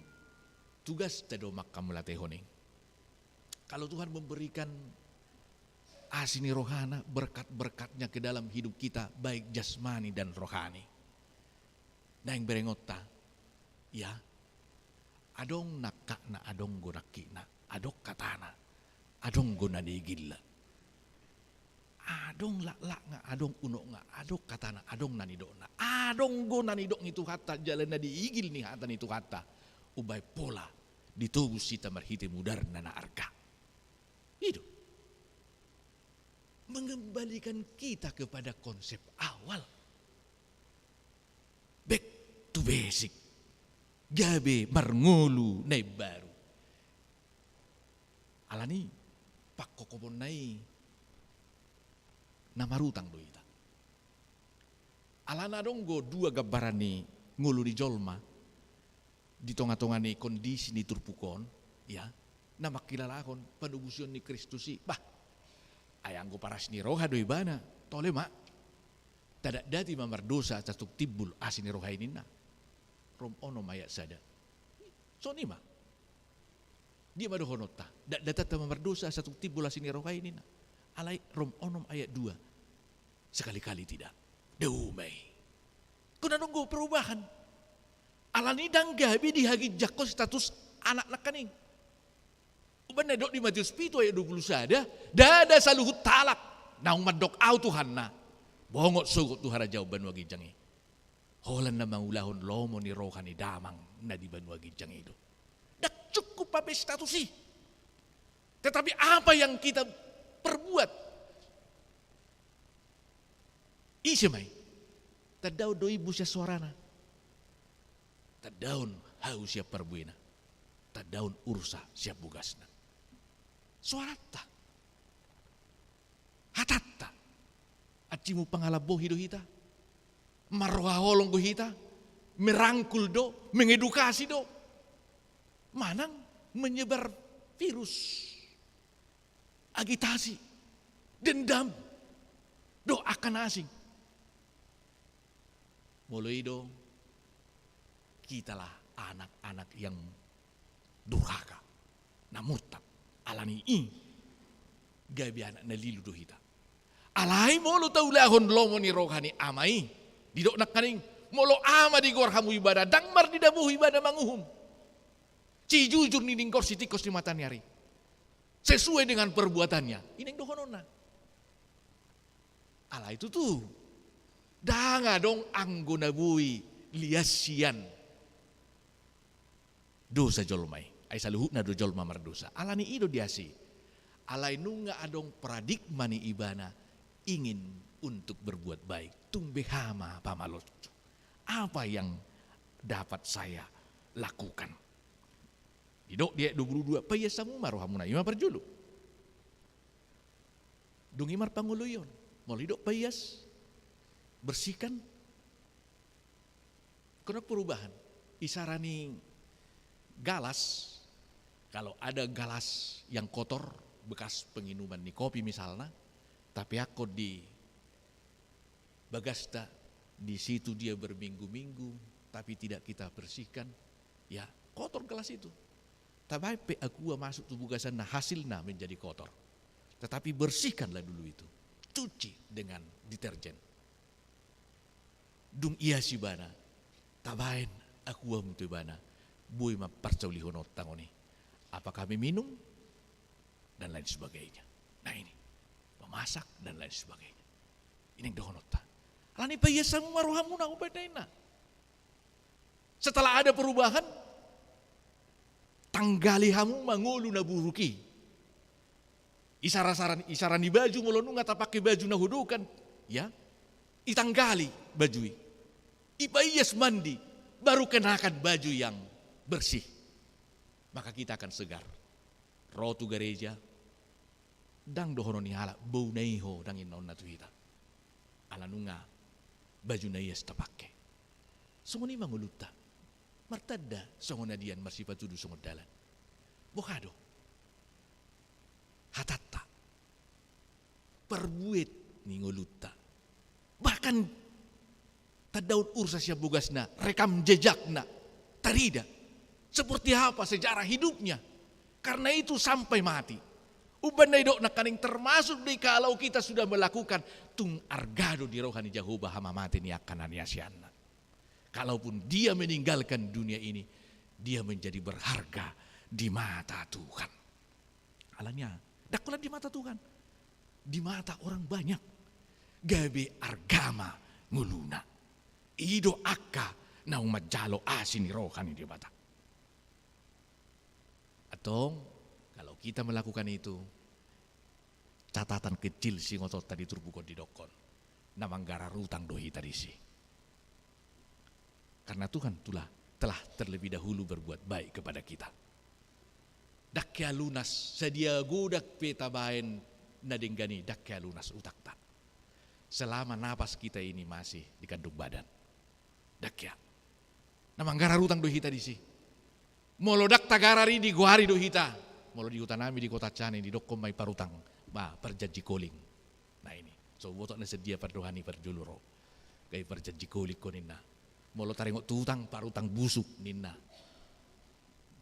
tugasta do manghamauliatehon i. Kalau Tuhan memberikan asi ni rohana, berkat-berkatnya ke dalam hidup kita, baik jasmani dan rohani. Naeng berengonta, ya, adong nangkakna, adong do nangkikna, adong hatana, adong do na niigilna. Adong laklakna, adong unokna, adong hatana, adong na nidokna. Adong do na nidok ni Tuhanta, jala na niigil ni hata ni Tuhanta. Umbahen pola ditobus hita marhite mudarna na arga. I do. Mengembalikan kita kepada konsep awal. Back to basic. Gabe marngolu na imbaru. Ala ni i, pangkophoponna i na marutang do hita. Alana adong do dua gambaran ni ngolu ni jolma di tonga-tonga ni kondisi ni turpuk on, ya, na mangkilalahon panobusion ni Kristus i. Bah, ai anggo paras ni roha do ibana, tole ma. Tadatdati ma mardosa, asa tung timbul asi ni roha i ninna. Rom onom ayat sada. Songon i ma. Dia ma dohononta, datdatanta ma mardosa, asa tung timbul asi ni roha i ninna. Alai Rom onom ayat dua. Sekali-kali tidak. Dao ma i. Ingkon adong do perubahan. Ala ni i ndang gabe dihaginjangkon status anak nangkaning. Umbahen na didok di Matius pitu ayat dua puluh sada, ndada saluhut halak naung mandok Ahu Tuhanna, bongot sogot tu harajaon banua ginjang i. Holan na mangulahon lomo ni roha ni Damang na di banua ginjang i do. Ndang cukup hape status i. Tetapi apa yang kita perbuat? Ise ma i? Tandaon do imbu sian soarana. Tandaon hau sian parbuena. Tandaon ursa sian bogasna. Soaranta. Hatanta. Ansi mumpangalambohi do hita. Marroha holong do hita. Merangkul do, mengedukasi do. Manang menyebar virus. Agitasi, dendam, dohot angka na asing. Molo i do, kitalah anak-anak yang durhaka, na murtad. Ala ni i, gabe anak na lilu do hita. Alai molo taulahon lomo ni roha ni Ama i, didok nangkaning, molo Ama digoar hamu ibana, ndang marnida bohi ibana manguhum. Sijujur ni ninggor, sitingkos ni mataniari. Sesuai dengan perbuatannya. I naeng dohononna. Alai tutu, ndang adong anggo na boi lias sian dosa jolma i. Ai saluhutna do jolma mardosa. Ala ni i do di asi. Alai nunga adong paradigma ni ibana ingin untuk berbuat baik. Tung beha ma pamaloshu. Apa yang dapat saya lakukan? Didok di ayat dua puluh dua, paias hamu ma rohamuna, i ma parjolo. Dung i marpangoloion, molo didok paias, bersihkan, ingkon perubahan. Isara ni galas, kalau ada galas yang kotor, bekas penginuman ni kopi misalna, tapeakkon di bagasta, di situ dia berminggu-minggu, tapi tidak kita bersihkan, ya, kotor gelas itu. Tabaen pe aqua masuk tu bagasanna, hasilna menjadi kotor. Tetapi bersihkanlah dulu itu. Cuci dengan deterjen. Dung ias ibana, tabaen aqua muse tu ibana, boi ma parsaulihononta on i. Apakah meminum? Dan lain sebagainya. Nah ini, memasak dan lain sebagainya. I naeng dohononta. Ala ni i paias hamu ma rohamuna, umbahen na ninna. Setelah ada perubahan, tanggali hamu ma ngolu na buruk i. Isara-sara, isara ni baju, molo nunga tapake baju na hudokan, ya, itanggali baju i. Ipaias mandi, baru kenakan baju yang bersih. Maka kita akan segar. Ro tu gareja, Ndang dohonon ni halak, bouna i ho, ndang inna onna tu hita. Ala nunga baju na ias tapangke. Songon i ma ngolunta. Martanda songon adian, marsipatudu songon dalan. Boha do hatanta, parbuet ni ngolunta. Bahkan tandaon ursa sian bogasna, rekam jejakna, tarida seperti apa sejarah hidupnya. Karena itu sampai mati. Umbahen na didok nangkaning, termasuk do i kalau kita sudah melakukan, tung arga do di roha ni Jahowa hamamate ni angka na niasianna. Kalaupun dia meninggalkan dunia ini, dia menjadi berharga di mata Tuhan. Alani aha? Ndang holan di mata Tuhan, di mata orang banyak. Gabe arga ma ngoluna. I do angka naung manjalo asi ni roha ni Debata. Antong, kalau kita melakukan itu, catatan kecil singotonta di turpuk on didokkon, na manggarar utang do hita disi. Karena Tuhan telah, telah terlebih dahulu berbuat baik kepada kita. Ndang hea lunas, sadia godang pe tabaen na denggan i, ndang hea lunas utangta selama napas kita ini masih di kandung badan. Ndang hea. Na manggarar utang do hita disi. Molo ndang tagarar i, digoari do hita. Molo di huta nami di Kota Caning, didokkon ma i parutang, ba, parjanji koling. Nah, ini. So huboto na sadia pandohan i parjolo ro. Gabe parjanji koling ho ninna. Molo taringot tu utang, parutang busuk ninna.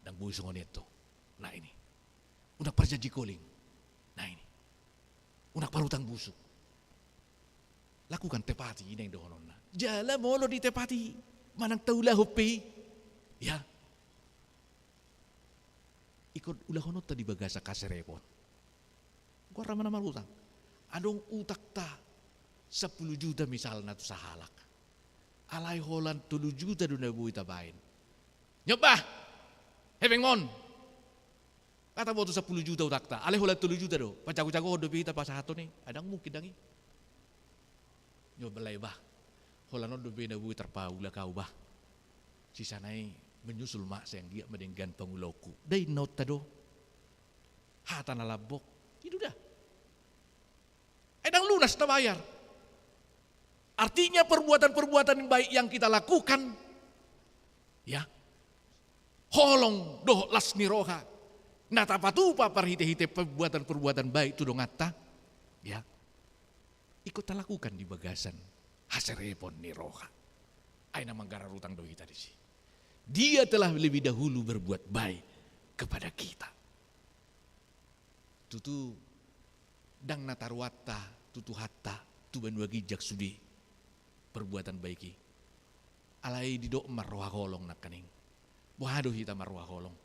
Ndang boi songon i antong. Nah, ini. Unang parjanji koling. Nah, ini. Unang parutang busuk. Lakukan, tepati, i naeng dohononna. Jala molo ditepati, manang taulahon pe i, ya, ingkon ulahononta di bagasan haserepon. Goarna ma na marutang. Adong utangta sampulu juta misalna tu sahalak. Alai holan tolu juta do na boi tabaen. Nyoba, hepeng on. Nga taboto sampulu juta utangta, alai holan tolu juta do. Pajagojagohon dope hita pasahathon i. Ndang mungkin ndang i. Nyoba lai, bah. Holan on dope na boi tarpaulak ahu, bah. Sisana i menyusul ma, sai anggiat ma denggan pangulaonku. Nda inna onta do. Hata na lambok. I do da. Ai ndang lunas tabayar. Artinya, perbuatan-perbuatan baik yang kita lakukan, ya, holong dohot las ni roha na tapatupa marhite-hite perbuatan-perbuatan baik tu donganta, ya, ingkon talakukan di bagasan haserepon ni roha. Ai na manggarar utang do hita disi. Dia telah lebih dahulu berbuat baik kepada kita. Tutu, ndang na taruanta tu Tuhanta tu banua ginjang sude perbuatan baik i. Alai didok marroha holong nangkaning. Boha do hita marroha holong?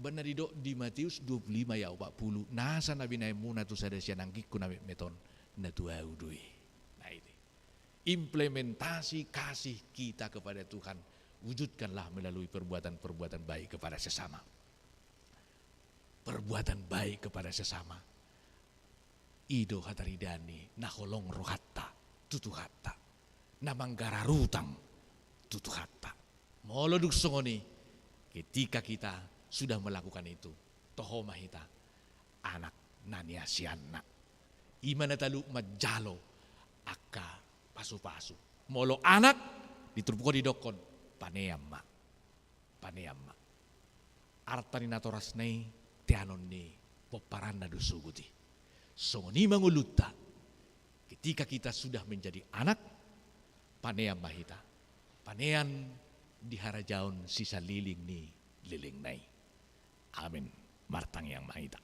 Umbahen na didok di Matius dua puluh lima ayat opat puluh, nasa na binahenmuna tu sada sian anggingku na metmet on, na tu ahu do i. Nah, ini. Implementasi kasih kita kepada Tuhan, wujudkanlah melalui perbuatan-perbuatan baik kepada sesama. Perbuatan baik kepada sesama. I do hataridaan ni na holong rohanta tu Tuhanta, na manggarar utang tu Tuhanta. Molo dung songon i, ketika kita sudah melakukan itu, toho ma hita anak na niasianna. I ma na talu manjalo angka pasupasu. Molo anak, di turpuk on didokkon, panean ma. Panean ma. Arta ni natorasna i, teanon ni pomparanna do sogot i. Songon i ma ngolunta, ketika kita sudah menjadi anak, panean ma hita. Panean di harajaon sisaleleng ni lelengna i. Amen. Martangiang ma hita.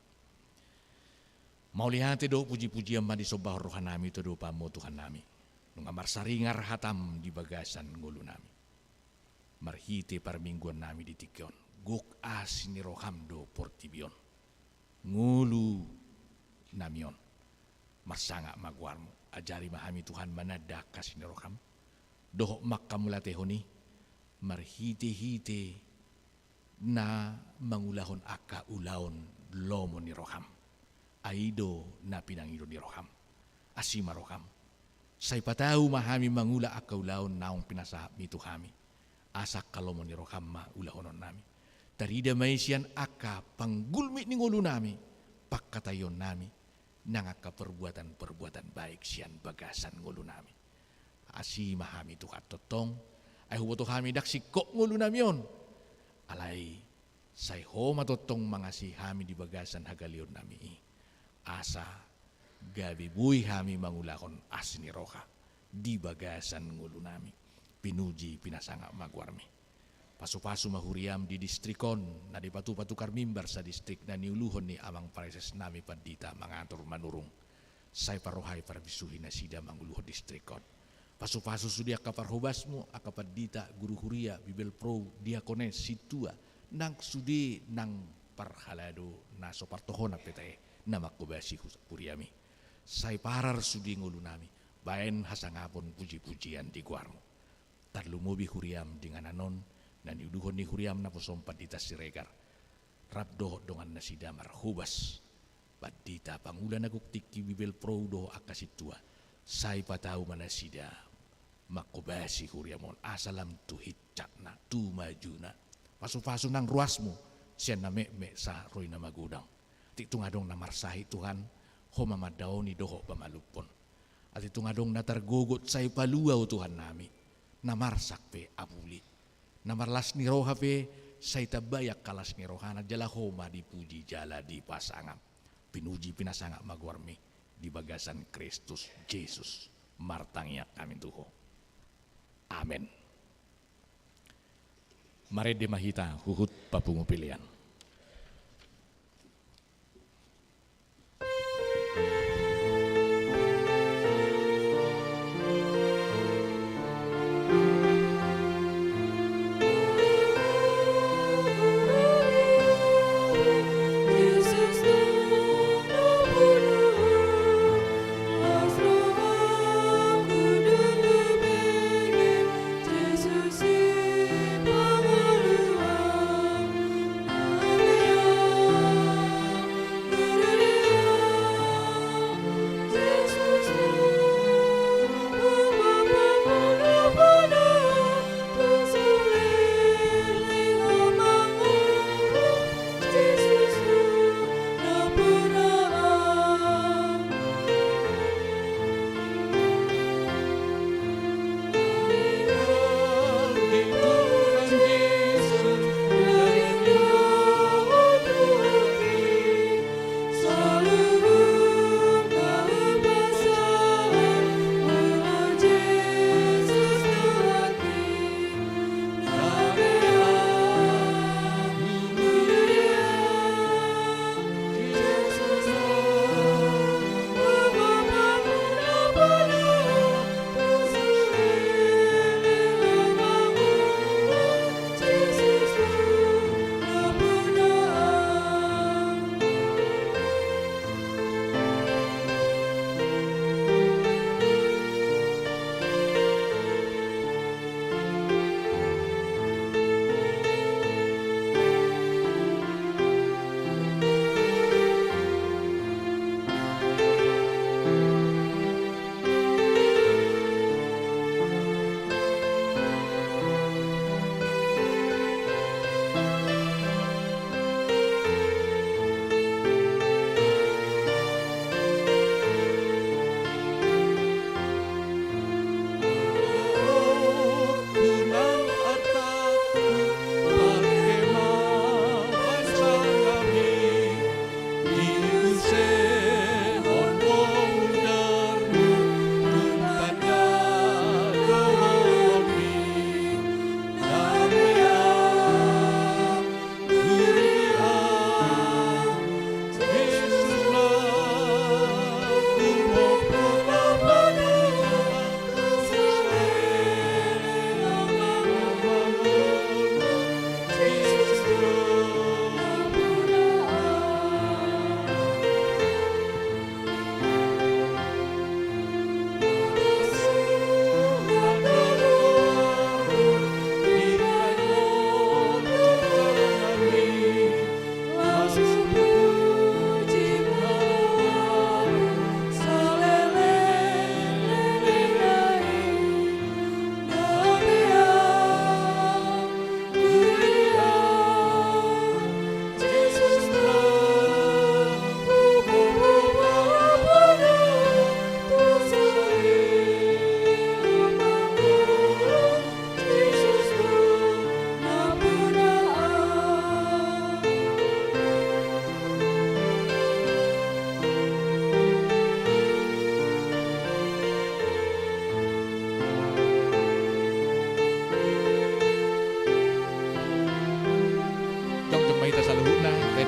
Mauliate dohot puji-pujian ma disombahon rohanami tu adopanmu, Tuhannami. Nunga marsaringar hatam di bagasan ngolunami. Marhite parmingguannami di tingki on, gok asi ni roham do portibi on. Ngolunami on, marsangap ma goarmu. Ajari ma hami, Tuhan, mananda angka asi ni roham dohot manghamauliatehon i, marhite-hite na mangulahon angka ulaon lomo ni roham. Ai i do na pinangido ni roham. Asi ma roham. Sai patau ma hami mangula angka ulaon naung pinasahatmi tu hami. Asa angka lomo ni roham ma ulahononnami. Tarida ma i sian angka panggulmit ni ngolunami. pangkataionnami, nang angka perbuatan-perbuatan baik sian bagasan ngolunami. Asi ma hami Tuhan tongtong, ai huboto hami ndang singkop ngolunami on. Alai sai Ho ma tongtong mangasihi hami di bagasan hagaleonnami i. Asa gabe boi hami mangulahon asi ni roha di bagasan ngolunami. Pinuji pinasangap ma goarmi. Pasupasu ma huriam di distrik on, na dipatupa tukar mimbar sadistrik na niuluhon ni amang praeses nami pandita mangatur manurung. Sai parrohai parbisuhi nasida manguluhon distrik on. Pasupasu sude angka parhobasmu, angka pandita, guru huria, bibel prou, diakones, sintua, nang sude nang parhalado na so partohonan pe tahe na manghobasi hu-, huriami. Sai parar sude ngolunami baen hasangapon puji-pujian di goarmu. Tarlumobi huriam di inganan on na niuluhon ni huriam naposo on pandita Siregar, rap dohot dongan nasida marhobas, pandita pangula na gok tingki, bibel prou dohot angka sintua. Sai patau ma nasida manghobasi huriam on asa lam tu hincapna, tu majuna. Pasupasu nang ruasmu sian na metmet sahat ro di na magodang. Atik tung adong na marsahit Tuhan, Ho ma mandaoni dohot pamalumhon. Atik tung adong na targogot, sai palua Ho Tuhannami. Na marsak pe apuli, na marlas ni roha pe sai tambai angka las ni rohana, jala Ho ma dipuji jala dipasangap. Pinuji pinasangap ma goarmi di bagasan Kristus Jesus martangiang hami tu Ho. Amen. Marende ma hita huhut papungu pelean.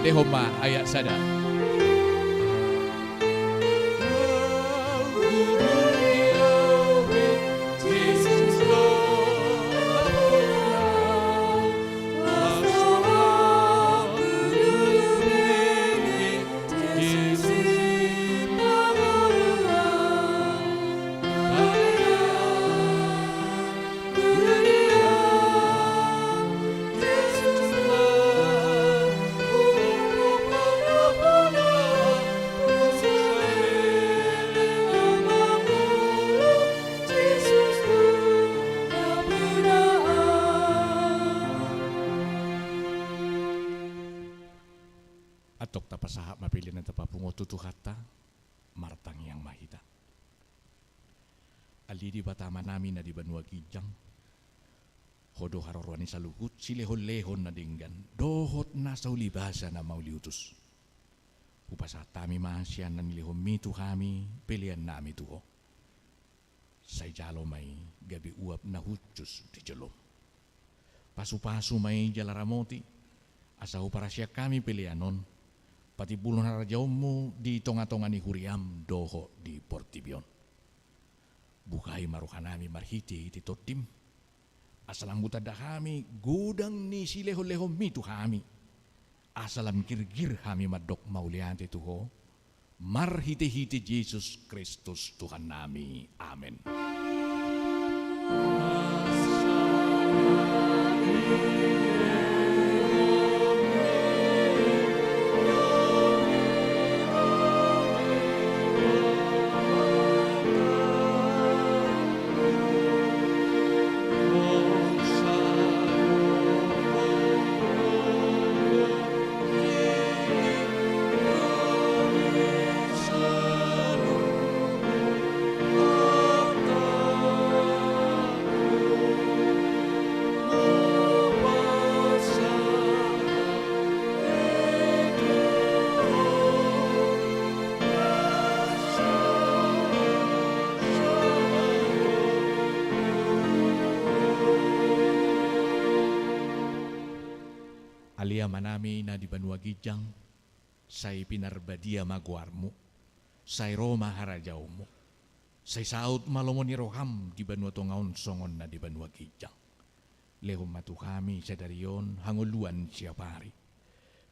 Lehon ma ayat sada. Antong tapasahat ma pelean na tapapungu tu Tuhanta, martangiang ma hita. Ale Debata Amanami na di banua ginjang, Ho do haroroan ni saluhut silehonlehon na denggan dohot na saulibasa na mauliutus. Hupasahat hami ma sian na nilehonmi tu hami peleannami tu Ho. Sai jalo ma i gabe uap na hushus di jolom. Pasupasu ma i jala ramoti, asa huparasian hami pelean on patimbulhon harajaonmu di tongatonga ni huriam dohot di portibi on. Buhai ma rohanami marhitehite Tondim, asa lam hutanda hami godang ni silehonlehonmi tu hami, asa lam girgir hami mandok mauliate tu Ho, marhitehite Jesus Kristus Tuhannami. Amen. Ale Amanami na di banua ginjang, sai pinarbadia ma goarmu, sai ro ma harajaonmu, sai saut ma lomo ni roham di banua tonga on songon na di banua ginjang. Lehon ma tu hami sadari on hangoluan siapari.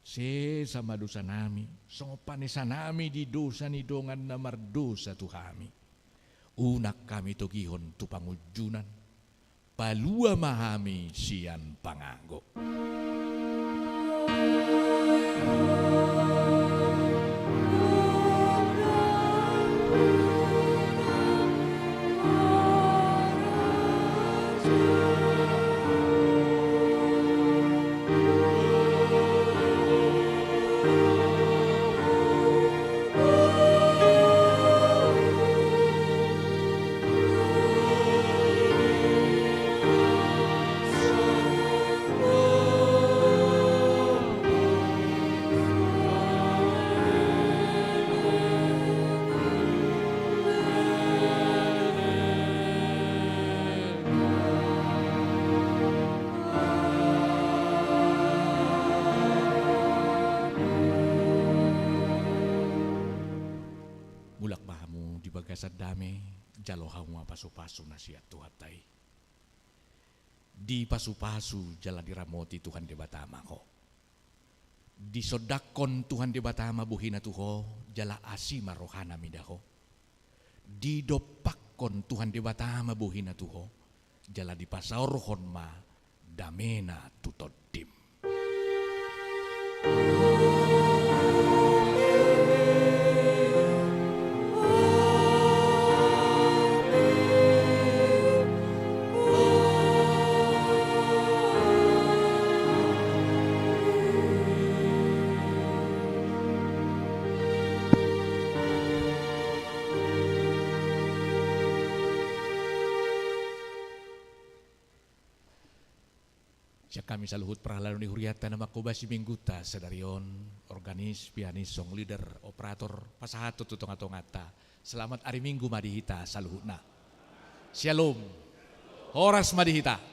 Sesa ma dosanami, songon panesanami di dosa ni dongan na mardosa tu hami. Unang hami togihon tu pangunjunan, palua ma hami sian pangago. Mulak ma hamu di bagasan dame, jalo hamu ma pasupasu na sian Tuhanta i. Dipasupasu jala diramoti Tuhan Debata ma ho. Disondangkon Tuhan Debata ma bohina tu ho, jala asi ma rohana mida ho. Didompakkon Tuhan Debata ma bohina tu ho, jala dipasaorhon ma damena tu tondim. Sian hami saluhut parhalado ni hurianta na manghobasi minggunta sadari on, organis, pianis, song leader, operator, pasahathon tu tongatonganta. Selamat ari Minggu ma di hita saluhutna. Syalom. Horas ma di hita.